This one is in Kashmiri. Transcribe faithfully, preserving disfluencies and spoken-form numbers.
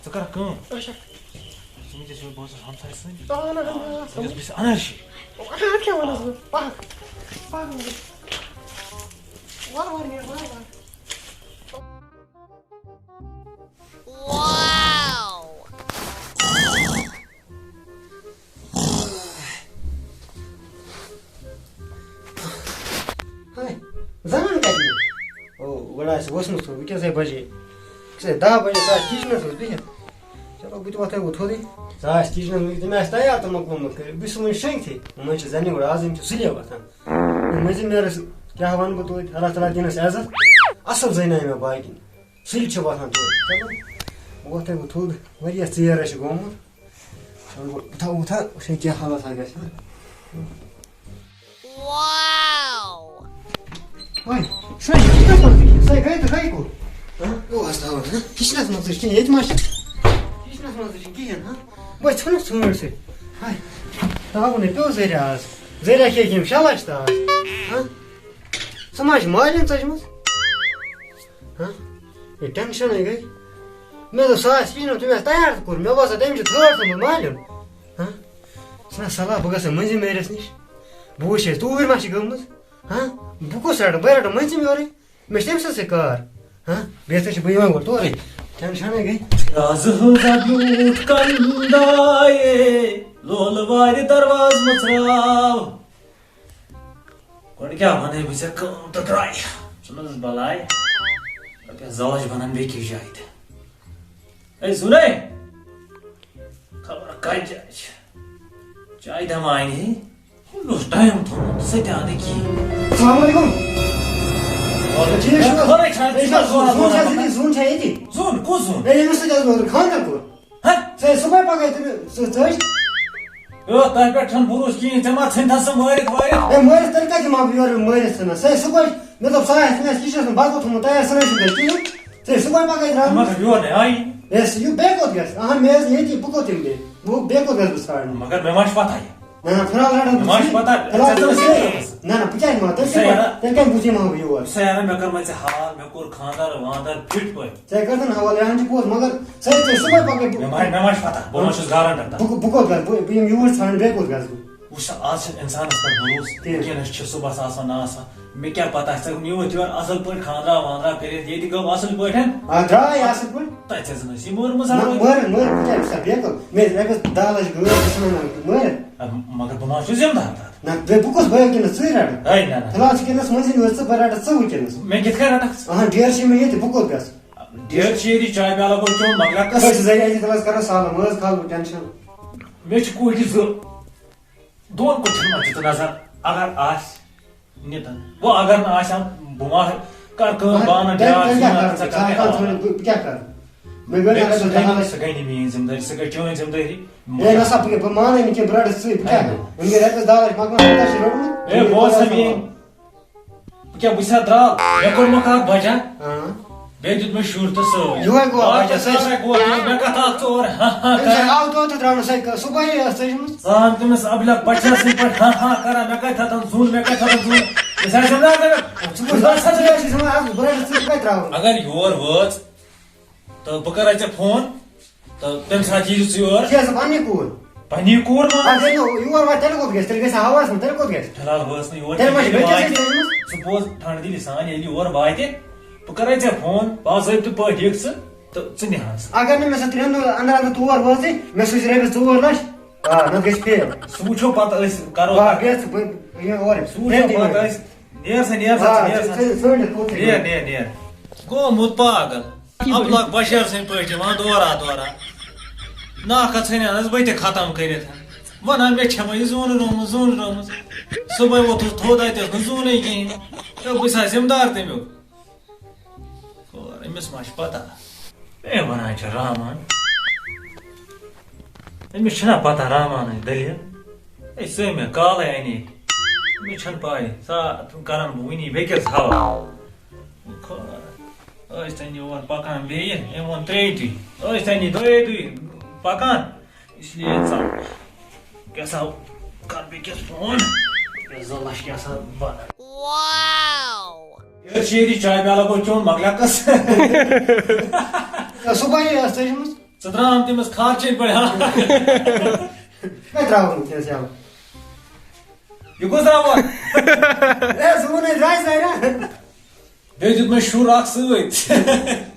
ژٕ کر کٲم۔ اچھا۔ ژٕ مےٚ دِس یورٕ، بہٕ اوسُس ہمساے سٕنٛدۍ۔ اہن حظ، اہن حظ۔ ژٕ دِس بہٕ اَنان شی۔ اہن حظ، کیٛاہ وَنان ژٕ؟ پَکھ۔ پَکھ۔ وارٕ وارٕ نیر، وارٕ وارٕ۔ ہاے، زنان کتہِ؟ او، گۄڈٕ آسہِ ووٚژھمُت سُہ، وٕنکیٚس ہے بجے۔ وٕنکیٚس ہے دَہ بجے، سُہ آسہِ کِچنس منٛز بِہِتھ۔ چلو، بہٕ تہِ وۄتھے وۄنۍ تھوٚدُے۔ سُہ آسہِ کِچنس منٛز، تٔمۍ آسہِ تیار تہٕ مۄکلومُت کٔرِتھ۔ بہٕ چھُس وٕنہِ شۄنٛگتھٕے۔ یِمن چھِ زنہِ گۄڈٕ آز، یِم چھِ سُلے وۄتھان۔ مٔنٛزِم نیرس، کیٛاہ وَنہٕ بہٕ توتہِ؟ اللہ تعالیٰ دِنَس عزت۔ اَصٕل زَنہِ آیہِ مےٚ باقیَن۔ سُلہِ چھِ وۄتھان توتہِ۔ چلو، بہٕ وۄتھَے وۄنۍ تھوٚد۔ واریاہ ژیر حظ چھِ گوٚمُت۔ وۄنۍ گوٚو، بہٕ تھاوٕ، بہٕ تھاوٕ، وٕچھو کیٛاہ حالت حظ گژھِ۔ وۄنۍ، سۄے کِچنَس منٛز تہِ کِہیٖنۍ۔ سۄے گٔے تہٕ گٔے کوٚت؟ ہہ؟ یہِ اوس تھاوان، ہہ؟ کِچنَس منٛز تہِ چھِنہٕ، ییٚتہِ ما چھِ؟ کِچنَس منٛز تہِ چھِنہٕ کِہیٖنۍ، ہہ؟ بہٕ ژھٕنُس ژھٲنٛڈ سۭتۍ۔ ہاے، تاوُن ہے پیوٚو زٔریا آز۔ زٔریا کھیٚیہِ یِم شےٚ لَچھ تاج۔ ہہ؟ ژٕ ما چھِ مالیُن ژٔجمٕژ؟ ہہ؟ یہِ ٹٮ۪نشَنٕے گٔے۔ مےٚ دوٚپ، سُہ آسہِ کِہیٖنۍ نہٕ، تٔمۍ آسہِ تیار تہِ کوٚر۔ مےٚ باسان، تٔمۍ چھُ تھٲڈ تھوٚمُت مالیُن۔ ہہ؟ ژٕ نہ صلاح، بہٕ گژھٕ مٔنٛزِم میرَس نِش۔ بہٕ وٕچھِ ہے، توٗرۍ ما چھِ گٔمٕژ؟ ہہ؟ بہٕ کُس رَٹہٕ؟ بہٕ رَٹہٕ مٔنٛزِم یورَے۔ مےٚ چھِ تٔمۍ سٕنٛز سۭتۍ کار۔ ہہ؟ بیٚیہِ ہسا چھِ بہٕ یِوان گۄڈٕ تورَے۔ ٹٮ۪نشَنٕے گٔے۔ رازٕ ہٕنٛز بیوٗٹھ کَنٛدایے، لولہٕ وارِ دروازٕ مٕژراو۔ گۄڈٕ کیٛاہ وَنَے بہٕ ژےٚ، کٲم تہٕ درٛاے۔ ژٕ نہ حظ بَلاے۔ رۄپیَس زٕ لَچھ بَنَن بیٚکِس جایہِ تہِ۔ اے زُنَے، خبر کَتہِ جایہِ چھِ؟ چایہِ دَما اَنہِ ہے۔ أمۍ اوس ٹایم تھوٚومُت، سُہ تہِ آو نہٕ کِہیٖنۍ۔ السلام علیکم۔ وعلیکم ٹھیٖک چھِو حظ؟ خٲرٕے چھا؟ ژٕ چھُکھ زوٗن، زوٗن چھا ییٚتی؟ زوٗن چھا ییٚتی؟ زوٗن، کُس زوٗن؟ ہے، ییٚمِس سۭتۍ حظ مےٚ خانٛدر کوٚر۔ ہہ؟ سُہ ہے صُبحٲے پگاہ تٔمِس سۭتۍ ژٔج۔ یو، تۄہہِ پٮ۪ٹھ چھَنہٕ بروسہٕ کِہیٖنۍ، ژےٚ ما ژھٕنتھَس سُہ مٲرِتھ وٲرِتھ؟ ہے، مٲرِتھ تیٚلہِ کَتہِ دِمہٕ ہا بہٕ یورٕ مٲرِتھ ژھٕنَس؟ سُہ ہے صُبحٲے، مےٚ دوٚپ، سُہ آسہِ، مےٚ آسہِ کِچنَس منٛز بَتہٕ ووٚتھمُت تیار، سُہ نہ حظ چھُنہٕ تَتہِ کِہیٖنۍ۔ ژےٚ صُبحٲے پَگاہ درٛاو۔ مگر یور نہٕ آیی۔ ہے، سُہ یہِ بیٚیہِ کوٚت گژھِ؟ اَہَن، مےٚ ٲس ییٚتی، بہٕ کوٚت یِمہٕ بیٚیہِ؟ بہٕ، بیٚیہِ کوٚت گژھٕ بہٕ ژھانٛڈنہِ؟ مگر مےٚ ما چھِ پَتہ یہِ۔ نہ، نہ، فِلحال رَٹَن مےٚ ما چھِ پَتہ، فِلحال ژےٚ ژےٚ ژےٚ ژےٚ نہ، نہ، بہٕ کیٛازِ ما؟ تیٚلہِ ژےٚ کَمہِ، یارا، تیٚلہِ کَمہِ بوٗزِ یِمہٕ ہا بہٕ یور؟ ژےٚ یارا، مےٚ کٔر وۄنۍ ژےٚ حال، مےٚ کوٚر خانٛدر وانٛدر فِٹ پٲٹھۍ۔ ژےٚ کٔرتَن حوالہٕ، یہِ ہَن چھِ پوٚز، مگر ژےٚ، ژےٚ صُبحٲے پَگاہ بہٕ مےٚ ما، مےٚ ما چھِ پَتہ، بہٕ ما چھُس گارنٹر تَتھ۔ بہٕ، بہٕ کوٚت گژھٕ؟ بہٕ، بہٕ یِمہٕ یوٗرۍ ژھانٛڈنہِ، بیٚیہِ کوٚت گژھٕ بہٕ؟ وٕچھ سا، آز چھِنہٕ اِنسانَس پٮ۪ٹھ بروسہٕ، ٹھیٖک۔ وٕنکیٚنَس چھِ صُبحَس آسان نہٕ آسان۔ مےٚ کیٛاہ پَتہ، ژےٚ نیوٗتھ یورٕ اَصٕل پٲٹھۍ خانٛدرا وانٛدرا کٔرِتھ، ییٚتہِ گوٚو اَصٕل پٲٹھۍ۔ آ، درٛاے اَصٕل پٲٹھۍ۔ تَتہِ چھَس نہٕ أسۍ یہِ مٲرمٕژ نہ، ہَر وٲرِتھ۔ مٲرِتھ، مٲرِتھ، بہٕ کیٛاہ چھُسا بیقٕل؟ مےٚ ٲسۍ رۄپیَس دَہ لَچھ گٲڑۍ، بہٕ چھُس وَنان، مٲرِتھ۔ اَدٕ مگر بہٕ ما چھُس ذِمہٕ دار تَتھ؟ نہ، بہٕ، بہٕ کُس بہٕ وٕنکیٚنَس ژٕے رَٹہٕ؟ ہے، نہ، نہ۔ فِلحال چھِ وٕنکیٚنَس مٔنٛزِم یوت ژٕ، بہٕ رَٹہٕ ژٕ وٕنکیٚنَس۔ مےٚ کِتھ کٔنۍ رَٹَکھ ژٕ؟ اَہَن، ڈیٹ چھِ مےٚ ییٚتہِ، بہٕ کوٚت گژھٕ؟ ڈیٹ چھِ ییٚتی، چاے پیالہ گوٚو چیوٚن، مۄکلیٛاو قٕصہٕ۔ أسۍ چھِ ذٔریعہٕ أتی تَلَس کَران سالَن، مہٕ حظ کھال بہٕ ٹٮ۪نشَن۔ مےٚ چھِ کوٗٹھۍ زٕ، دۄن کوٗٹھٮ۪ن منٛز چھِ ژٕ نظر، اگر آسہِ نِتَن۔ وۄنۍ اگر نہٕ آسہِ ہا، بہٕ ما کَرٕ کٲم، مگر بہٕ اَنہٕ تیٚلہِ، بیٛاکھ تیٚلہِ کیٛاہ زٔمیٖن، کَرٕ ژٕ ژٕ؟ کَرٕ کھال، کھال کَرٕ ژھٕنُن، بہٕ، بہٕ کیٛاہ کَرٕ؟ مےٚ گٔے، سُہ گٔے نہٕ میٛٲنۍ ذِمہٕ دٲری، سُہ گٔے نہٕ میٛٲنۍ ذِمہٕ دٲری۔ ہے، نہ سا، بہٕ، بہٕ مانَے نہٕ کینٛہہ، بہٕ رَٹہٕ ژٕے، بہٕ کیٛاہ ہے۔ کَرٕ؟ وۄنۍ گٔے رۄپیَس دَہ لَچھ مۄکلاوان، کوٗتاہ چھِ روٚٹمُت؟ ہے، بہٕ اوسَس وَنان۔ بہٕ کیٛاہ، بہٕ چھُسا درٛاو؟ مےٚ کوٚر مۄکھ اَکھ بَچا۔ ہاں۔ بیٚیہِ دیُت مےٚ شُر تہٕ سۭتۍ۔ یِہوٚے گوٚو اَکھ بَچا، بَچا سۭتۍ۔ سۭتۍ گوٚو، مےٚ کَتھ اَکھ ژٕ اورٕ ہاں ہاں أمِس کَران؟ آو دۄد تہِ درٛاو نہٕ سۄ، صُبحٲے ٲس تٔجمٕژ۔ ژٕ اَن تٔمِس اَبلَک بَچَس سۭتۍ پٲٹھۍ ہاں ہاں کَران، مےٚ کَتہِ تھَتَن زوٗن، مےٚ کَتہِ تھَتَن زوٗن؟ أسۍ آسہٕ نہٕ اَگر ژٕ وٕچھ، بہٕ آسہٕ ہا ژٕ ٲسۍ وَنان، اَز بہٕ رَٹہٕ ژٕ، بہٕ کَتہِ ترٛاوَن؟ اگر یور وٲژ، تہٕ بہٕ کَرے ژےٚ فون، تہٕ تَمہِ ساتہٕ ییٖزِ ژٕ یور۔ ژےٚ ٲسٕکھ پَننی کوٗر۔ پَننی کوٗر ما؟ اَدٕ ییٚلہِ نہٕ یور واتہِ، تیٚلہِ کوٚت گژھِ؟ تیٚلہِ گژھِ ہا ہوہَس منٛز، تیٚلہِ کوٚت گژھِ؟ فِلحال وٲژ نہٕ یور، تیٚلہِ ما چھِ ییٚلہِ بیٚکِس واتہِ، جایہِ ژےٚ أنمٕژ؟ ژٕ بوز ٹھنڈ دِلی سان، ییٚلہِ یور واتہِ، بہٕ کَرے ژےٚ فون، باضٲبطہٕ پٲٹھۍ یِکھ ژٕ تہٕ ژٕ نِہَن سُہ۔ اگر نہٕ مےٚ سُہ ترٛٮ۪ن دۄہَن اَندَر اَندَر تور وٲژٕے، مےٚ سوٗزِ رۄپیَس ژور لَچھ، آ، نَتہٕ گژھِ فیل۔ سُہ وٕچھو پَتہٕ أسۍ کَرو آ، کَتھ۔ بیٚہہ ژٕ، بہٕ، بہٕ یِمہٕ اورَے۔ سُہ وٕچھو پَتہٕ أسۍ۔ نیر سا، نیر سا، آ، ژٕ نیر سا۔ ژٕ، ژٕ ژٔنڈِتھ کوٚت چھُکھ نیر، یِوان؟ نیر، نیر۔ گوٚمُت پاگل۔ اَبلَک بشیر سٕنٛدۍ پٲٹھۍ یِوان دورا دورا۔ ناکھٕ ژھٕنٮ۪ن حظ بہٕ تہِ ختم کٔرِتھ۔ وَنان مےٚ چھےٚ وۄنۍ یہِ زوٗن رٲومٕژ، زوٗن رٲومٕژ۔ صُبحٲے ووٚتھُس تھوٚد، اَتہِ اوس نہٕ زوٗنٕے کِہیٖنۍ۔ ہے، بہٕ چھُسا ذِمہٕ دار تَمیُک؟ خور، أمِس ما چھِ پَتہ؟ ہے، وَنان چھِ رحمان۔ أمِس چھِنہ پَتہ رحمانٕچ دٔلیٖل؟ ہے، سُہ مےٚ کالَے اَنے۔ مےٚ چھَنہٕ پَے، سا کَرَن بہٕ وٕنی بیٚکِس حوالہٕ۔ خور، ٲسۍ تَنہِ یور پَکان بیٚیہِ، أمۍ ووٚن ترٛیٚیہِ دُہہِ۔ ٲسۍ تَنہِ دۄیے دُہہِ پَکان، اس لیے ژَل۔ کیٛاہ سا کَرٕ بیٚکِس فون؟ زٕ لَچھ کیٛاہ سا بَنَن۔ یہِ ٲس شیٖری چاے پیالہ گوٚو چیوٚن، مۄکلیٛاو قٕصہٕ۔ صُبحٲے ٲس تٔجمٕژ۔ ژٕ ترٛاوان تٔمِس خارچَن پٮ۪ٹھ، ہا؟ مےٚ ترٛاوُن کینٛہہ یَلہٕ. یہِ کُس درٛاو وۄنۍ؟ اے، زٕ ووٚن اَسہِ درٛاے ساریا. بیٚیہِ دیُت مےٚ شُر اکھ سۭتۍ.